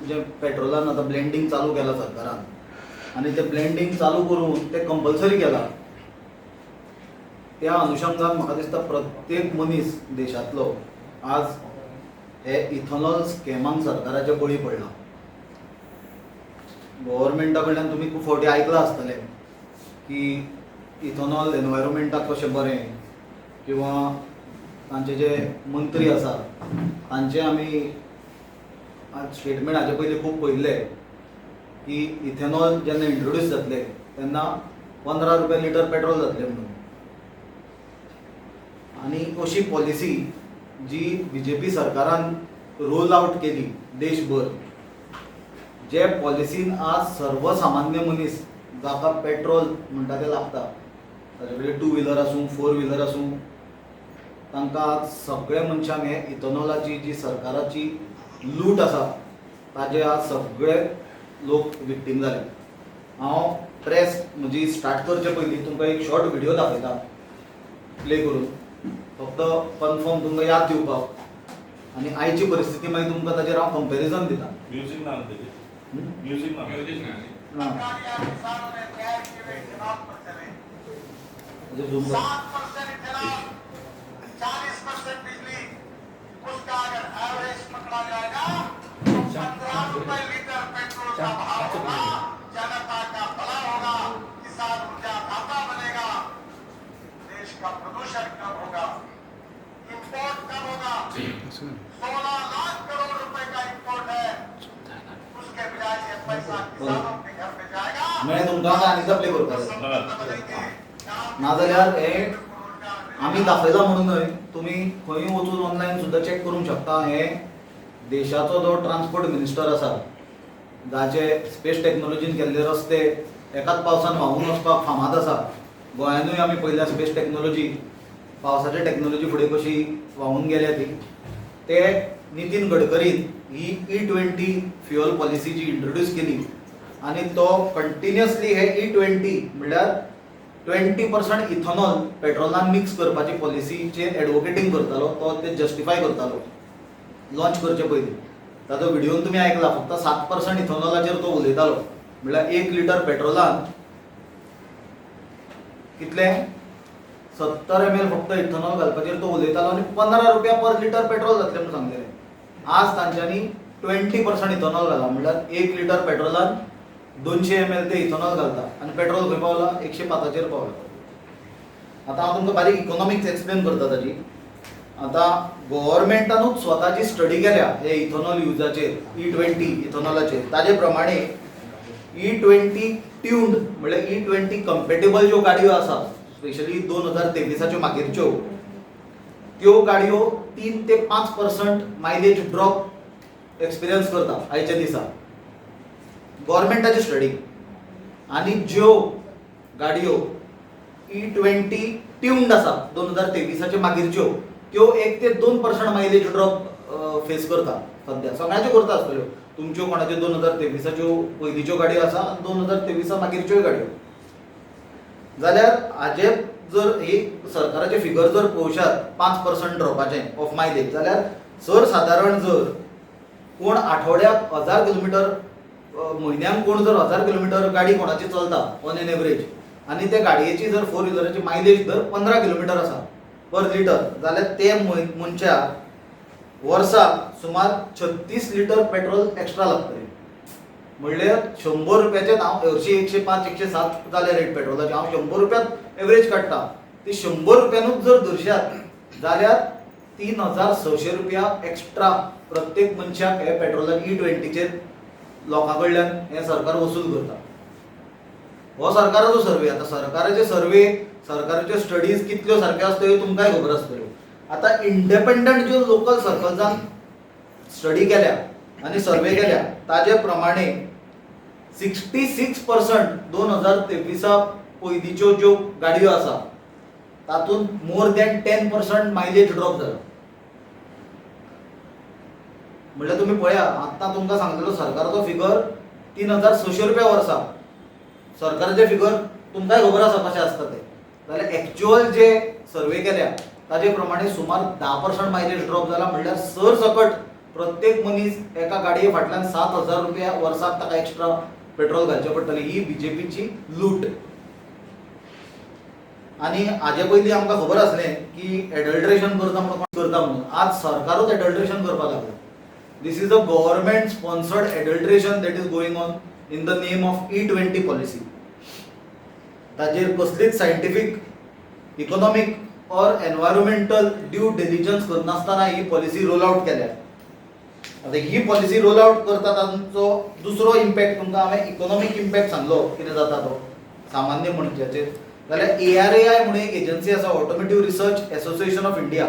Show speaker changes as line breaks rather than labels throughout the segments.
जे पेट्रोलान आतां ब्लेंडींग चालू केलां सरकारान आनी तें ब्लेंडींग चालू करून तें कंपल्सरी केलां, त्या अनुशंगान म्हाका दिसता प्रत्येक मनीस देशांतलो आज हे इथेनॉल स्कॅमाक सरकाराच्या बळी पडला. गव्हर्मेंटा कडल्यान तुमी खूब फावटी आयकलां आसतलें की इथेनॉल एनवायरमेंटाक कशें बरें, किंवा तांचे जे मंत्री आसा तांचे आमी आज स्टेटमेंट हाचे पयलीं खूब पळयल्ले की इथेनॉल जेन्ना इंट्रोड्यूस जातले तेन्ना 15 रुपया लिटर पेट्रोल जातलें म्हणून. आनी अशी पॉलिसी जी बीजेपी सरकारान रोल आवट केली देशभर, जे पॉलिसीन आज सर्वसामान्य मनीस जाका पेट्रोल म्हणटा तें लागता, ताजे कडेन टू व्हिलर आसूं, फोर व्हिलर आसूं, तांकां आज सगळे मनशांक हे इथेनॉलाची जी सरकाराची लूट आसा ताजे आज सगळे लोक विक्टीम जाले. हांव प्रेस म्हजी स्टार्ट करचे पयलीं तुमकां एक शॉर्ट व्हिडियो दाखयता प्ले करून, फक्त कन्फर्म तुमकां याद दिवपाक, आनी आयची परिस्थिती मागीर तुमकां ताजेर हांव कंपेरिजन दिता.
म्युझिक ना तेजेर, म्युझिक ना.
म्युझिक ना.
ना.
किसानों ने तय किए हुए इथेनॉल पर चले.
ताजेर zoom कर.
7% इथेनॉल, 40% बिजली, उसका अगर एवरेज पकड़ा जाएगा तो 15 रुपए लीटर पेट्रोल का भाव होगा. जनता का भला होगा, किसान ऊर्जादाता बनेगा, देश का प्रदूषण कम होगा, इंपोर्ट कम होगा. 16 लाख करोड़ रुपए का इंपोर्ट है, उसके बजाय ये पैसा किसानों के घर में जाएगा.
मेळ्ळें तुमकां काय आनी एकदां प्ले करपाक जाय? नाजाल्यार हे आमी दाखयलां म्हणून न्हय, तुमी खंयूय वचून ऑनलायन सुद्दां चॅक करूंक शकता. हे देशाचो जो ट्रान्सपोर्ट मिनिस्टर आसा, जाचे स्पेस टॅक्नोलॉजीन केल्ले रस्ते एकाच पावसान व्हांवून वचपाक फामाद आसा, गोंयानूय आमी पळयल्या स्पेस टॅक्नोलॉजी पावसाच्या टॅक्नोलॉजी फुडें कशी व्हांवून गेल्या ती, ते नितीन गडकरीन ही ई 20 फ्युअल पॉलिसी जी इंट्रोड्यूस केली आनी तो कंटिन्युअसली हे ई 20 म्हणल्यार 20% इथेनॉल पेट्रोलान मिक्स करपाची पॉलिसीचे एडवोकेटींग करतालो, तो ते जस्टिफाय करतालो लॉन्च करचे पयलीं. ताजो व्हिडियोन तुमी आयकला, फक्त 7% इथेनॉलाचेर तो उलयतालो, म्हणल्यार 1 लिटर पेट्रोलान कितले 70 ml फक्त इथेनॉल घालपाचेर तो उलयतालो आनी 15 रुपया पर लिटर पेट्रोल जातलें म्हणून सांगलेलें. आज तांच्यांनी 20% इथेनॉल घाला, म्हणल्यार 1 लिटर पेट्रोलान 200 ml ते इथेनॉल घालता आनी पेट्रोल खंय पावला? 105चेर पावला. आतां हांव तुमकां बारीक इकॉनॉमिक्स एक्सप्लेन करता ताजी. आतां गव्हर्मेंटानूच स्वताची स्टडी केल्या हे इथेनॉल युजाचेर, ई 20 इथेनॉलाचेर. ताजे प्रमाणे ई 20 ट्यून्ड म्हणल्यार ई 20 कंपेटेबल ज्यो गाडयो आसा, स्पेशली 2023च्यो मागीरच्यो, त्यो गाडयो 3 ते 5% मायलेज ड्रॉप एक्सपिरियन्स करता आयच्या दिसा, गव्हर्मेंटाची स्टडी. आनी ज्यो गाडयो ई 20 ट्यून्ड आसा 2023च्या मागीरच्यो, त्यो 1 ते 2% मायलेज ड्रॉप फेस करता सद्या. सगळ्यांच्यो करता आसतल्यो, तुमच्यो कोणाच्यो 2023च्यो पयलींच्यो गाडयो आसा आनी 2023 मागीरच्योय गाडयो. जाल्यार हाजे जर ही सरकाराचे फिगर जर पळोवशात 5% ड्रॉपाचें ऑफ मायलेज, जाल्यार सर सादारण जर कोण आठवड्याक 1000 किलोमिटर, म्हयन्याक कोण जर 1000 किलोमिटर गाडी कोणाची चलता ऑन एन एवरेज, आनी ते गाडयेची जर फोर व्हिलराची मायलेज जर 15 किलोमिटर आसा पर लिटर, जाल्यार ते मनशाक वर्साक सुमार 36 लिटर पेट्रोल एक्स्ट्रा लागतलें. म्हणल्यार 100 रुपयाचेच हांव हरशीं 105, 107 जाल्या रेट पेट्रोलाची, हांव 100 रुपयात एवरेज काडटा, ती 100 रुपयानूच जर धरशात जाल्यार 3600 रुपया एक्स्ट्रा प्रत्येक मनशाक हे पेट्रोलान ई 20चेर लोकां कडल्यान हें सरकार वसूल करता. हो सरकाराचो सर्वे. आतां सरकाराचे सर्वे, सरकाराच्यो स्टडीज कितल्यो सारक्यो आसता ह्यो तुमकांय खबर आसतल्यो. आतां इंडिपेंडंट ज्यो लोकल सर्कल्सान स्टडी केल्या आनी सर्वे केल्या ताजे प्रमाणे 66% 2023 पयलींच्यो ज्यो गाडयो आसा तातूंत more than 10% mileage drop जाला. म्हणल्यार तुमी पळया, आत्तां तुमकां सांगलेलो सरकाराचो फिगर 3600 रुपया वर्सा, सरकाराचे फिगर तुमकांय खबर आसा कशें आसता ते, जाल्यार एक्चुअल जे सर्वे केल्या ताजे प्रमाणे सुमार 10% मायलेज ड्रॉप जाला. म्हणल्यार सरसकट प्रत्येक मनीस एका गाडये फाटल्यान 7,000 रुपया वर्साक ताका एक्स्ट्रा पेट्रोल घालचें पडटलें. ही बीजेपीची लूट. आनी हाजे पयलीं आमकां खबर आसलें की एडल्ट्रेशन करता म्हणून करता म्हणून, आज सरकारूच एडल्ट्रेशन करपाक लागला. This is a government sponsored adulteration that is going on in the name of E20 policy. ताजेर कसलीच scientific, economic or environmental due diligence करनासतना ही पॉलिसी रोल आउट केल्या. आतां ही पॉलिसी रोल आउट करता तांचो दुसरो इम्पॅक्ट तुमकां हांवें इकॉनॉमीक इम्पॅक्ट सांगलो कितें जाता तो सामान्य मनशाचेर. जाल्यार ARAI म्हणून एक एजन्सी आसा, Automotive Research Association of India,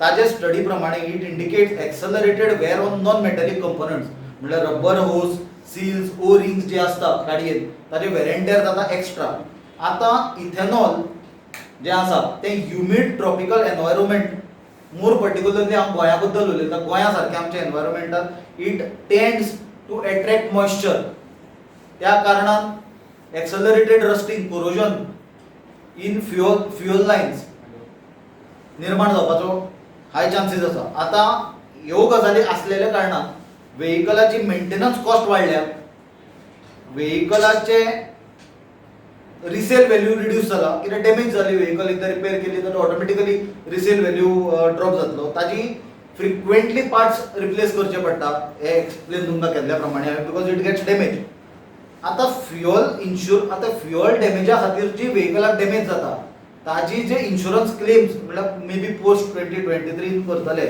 ताजे स्टडी प्रमाणे it indicates accelerated wear on non metallic components, म्हणल्यार rubber hose, seals, O rings जे आसता गाडयेन ताजे वेर एंड टेअर जाता एक्स्ट्रा. आतां इथेनॉल जें आसा तें humid tropical environment, more particularly हांव गोंया बद्दल उलयतां, गोंया सारक्या आमच्या एनवायरमेंटान it tends to attract moisture. त्या कारणान accelerated rusting, corrosion in fuel lines निर्माण जावपाचो हाय चान्सीस आसा. आतां ह्यो गजाली आसलेल्या कारणान वेहिकलाची मेंटेनन्स कॉस्ट वाडल्या, वेहिकलाचे रिसेल व्हॅल्यू रिड्यूस जाला. कित्याक डॅमेज जाली वेहिकल, एकदां रिपेर केली तर ऑटोमॅटिकली रिसेल व्हॅल्यू ड्रॉप जातलो. ताजी फ्रिक्वेंटली पार्ट्स रिप्लेस करचे पडटा, हे एक्सप्लेन तुमकां केल्ल्या प्रमाणे, because it gets damage. आतां फ्युअल डॅमेजा खातीर जी वेहिकलाक डॅमेज जाता ताजी जे इन्शुरन्स क्लेम्स, म्हणल्यार may be post 2023 करतले,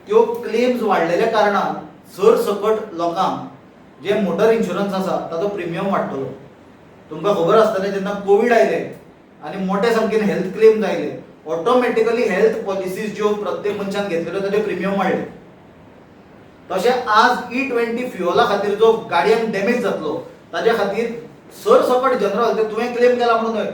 त्यो क्लेम्स वाडलेल्या कारणान सरसकट लोकांक जे मोटर इन्शुरन्स आसा ताचो प्रिमियम वाडटलो. तुमकां खबर आसतलें, जेन्ना कोवीड आयले आनी मोठे संख्येन हेल्थ क्लेम्स आयले, ऑटोमॅटिकली हेल्थ पॉलिसीज ज्यो प्रत्येक मनशान घेतलेल्यो ताजे प्रिमियम वाडले. तशें आज E20 फ्युअला खातीर जो गाडयांक डॅमेज जातलो ताजे खातीर सरसकट जनरल, ते तुवें क्लेम केला म्हणून न्हय,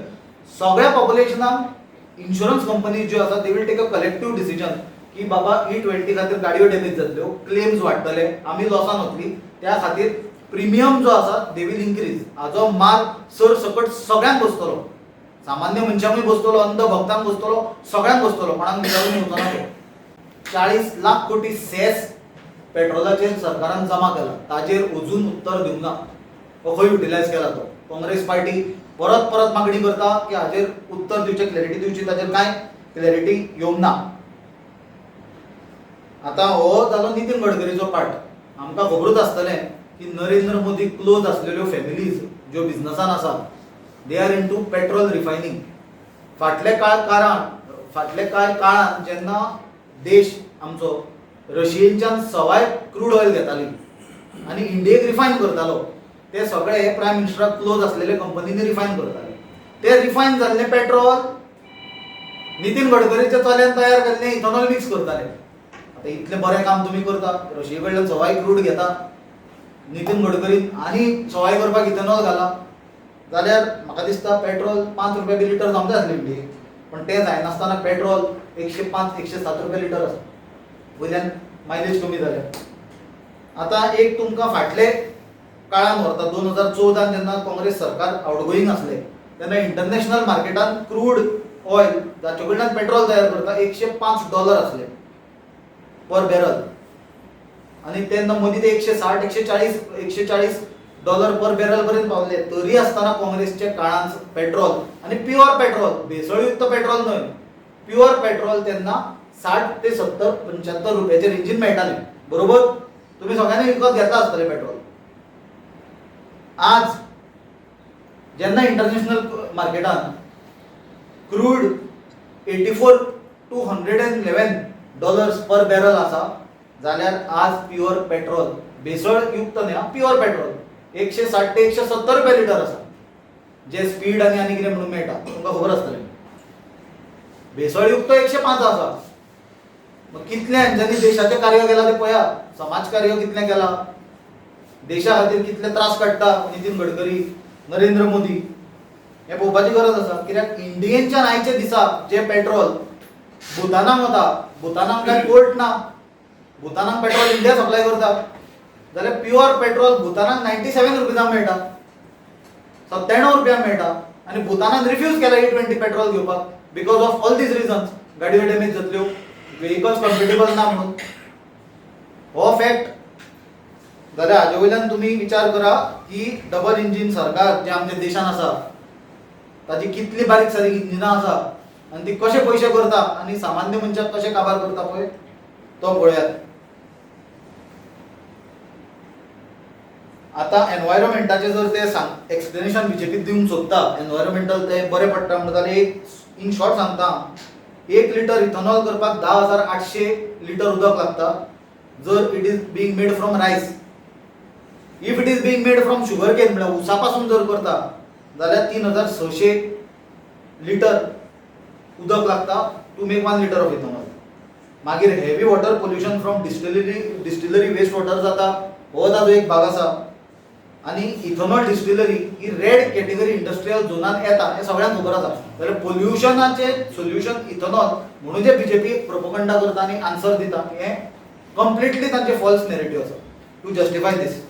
सगळ्या पॉप्युलेशनाक इन्शुरन्स कंपनीज ज्यो आसा they will take a collective decision की बाबा, E20 खातीर गाडयो डॅमेज जातल्यो, क्लेम्स वाडटले, आमी लॉसान वतली, त्या खातीर प्रिमियम जो आसा they will increase. हाजो मार सरसकट सगळ्यांक बसतलो, सामान्य मनशांकूय बसतलो, अंध भक्तांक बसतलो, सगळ्यांक बसतलो, कोणाक विचारून येवचो ना तो. 40 लाख कोटी सेस पेट्रोलाचेर सरकारान जमा केला, ताजेर अजून उत्तर दिवंक ना, हो खंय युटिलायज केला तो. काँग्रेस पार्टी परत परत मागणी करता की हाजेर उत्तर दिवचें, क्लॅरिटी दिवची, ताजेर कांय क्लॅरिटी येवंक ना. आतां हो जालो नितीन गडकरीचो पार्ट. आमकां खबरूच आसतलें की नरेंद्र मोदी क्लोज आसलेल्यो फॅमिलीज ज्यो बिझनसान आसा, they are into petrol refining. फाटले कांय काळान जेन्ना देश आमचो रशियेच्यान सवाय क्रूड ऑयल घेताली आनी इंडियेक रिफायन करतालो, ते सगळे प्रायम मिनिस्टराक क्लोज आसलेले कंपनींनी रिफायन करताले. ते रिफायन जाल्लें पेट्रोल नितीन गडकरीच्या चल्यान तयार केल्लें इथेनॉल मिक्स करताले. आतां इतलें बरें काम तुमी करता, रशिये कडल्यान सवाय क्रूड घेता नितीन गडकरीन आनी सवाय करपाक इथेनॉल घाला, जाल्यार म्हाका दिसता पेट्रोल 5 रुपया बी लिटर जावंक जाय आसलें इंडियेक, पण तें जायनासतना पेट्रोल 105, 107 रुपया लिटर आसा. वयल्यान मायलेज कमी जाल्या. आतां एक तुमकां फाटले काळान व्हरता. 2014न जेन्ना काँग्रेस सरकार आउटगोईंग आसलें तेन्ना इंटरनॅशनल मार्केटान क्रूड ऑयल, जाचे कडल्यान पेट्रोल तयार करता, $105 आसले पर बॅरल आनी तेन्ना मदीं ते 160, 140, $140 पर बॅरल पर्यंत पावले. तरी आसतना काँग्रेसच्या काळान पेट्रोल, आनी प्युअर पेट्रोल, भेसळयुक्त पेट्रोल न्हय, प्युअर पेट्रोल तेन्ना 60 ते 70, 75 रुपयाचे रेंजीन मेळटालें, बरोबर? तुमी सगळ्यांनी विकत घेतला आसतलें पेट्रोल. आज जेन्ना इंटरनॅशनल मार्केटान crude $84 to $111 per barrel आसा, जाल्यार आज प्युअर पेट्रोल, भेसळ युक्त न्हय, प्युअर पेट्रोल 160 ते 170 रुपया लिटर आसा, जे स्पीड आनी आनी कितें म्हणून मेळटा, तुमकां खबर आसतलें. भेसळयुक्त 105 आसा. मग कितलें हांच्यांनी देशाचें कार्य केलां तें पळयात, समाज कार्य कितलें केलां, देशा खातीर कितले त्रास काडटा नितीन गडकरी, नरेंद्र मोदी, हें पळोवपाची गरज आसा. कित्याक इंडियेनच्यान आयच्या दिसा जें पेट्रोल भुतानाक वता, भुतानाक काय पोर्ट ना, भुतानाक पेट्रोल इंडिया सप्लाय करता, जाल्यार प्युअर पेट्रोल भुतानाक 97 रुपीजांक मेळटा, 97 रुपयांक मेळटा आनी भुतानान रिफ्यूज केला E20 petrol घेवपाक because of all these reasons, गाडयो डॅमेज जातल्यो, व्हेकल्स कम्पेटेबल ना म्हणून. हो फॅक्ट जाल्यार हाजे वयल्यान तुमी विचार करा की डबल इंजीन सरकार जें आमच्या देशान आसा ताजी कितली बारीक सारीक इंजिनां आसा आनी ती कशे पयशे करता आनी सामान्य मनशाक कशे काबार करता पळय तो पळयात. आतां एनवायरमेंटाचें जर ते सांग एक्सप्लेनेशन बीजेपी दिवंक सोदता, एनवायरमेंटल ते बरें पडटा म्हणटा जाल्यार एक इन शॉर्ट सांगता, 1 लिटर इथेनॉल करपाक 10,800 लिटर उदक लागता जर it is being made from rice. If it is being made from sugar cane, म्हळ्यार ऊसा पासून जर करता जाल्यार 3600 लिटर उदक लागता to make 1 litre of ethanol. मागीर heavy water pollution from distillery waste water जाता, हो ताजो एक भाग आसा. आनी इथेनॉल डिस्टिलरी ही रेड कॅटेगरी इंडस्ट्रियल झोनान येता हें सगळ्यांक खबर आसा. जाल्यार पोल्युशनाचें सोल्युशन इथेनॉल म्हणून जे बीजेपी प्रोपोगंडा करता आनी आन्सर दिता, हें कंप्लिटली तांचें फॉल्स नॅरेटीव आसा टू जस्टिफाय दीस.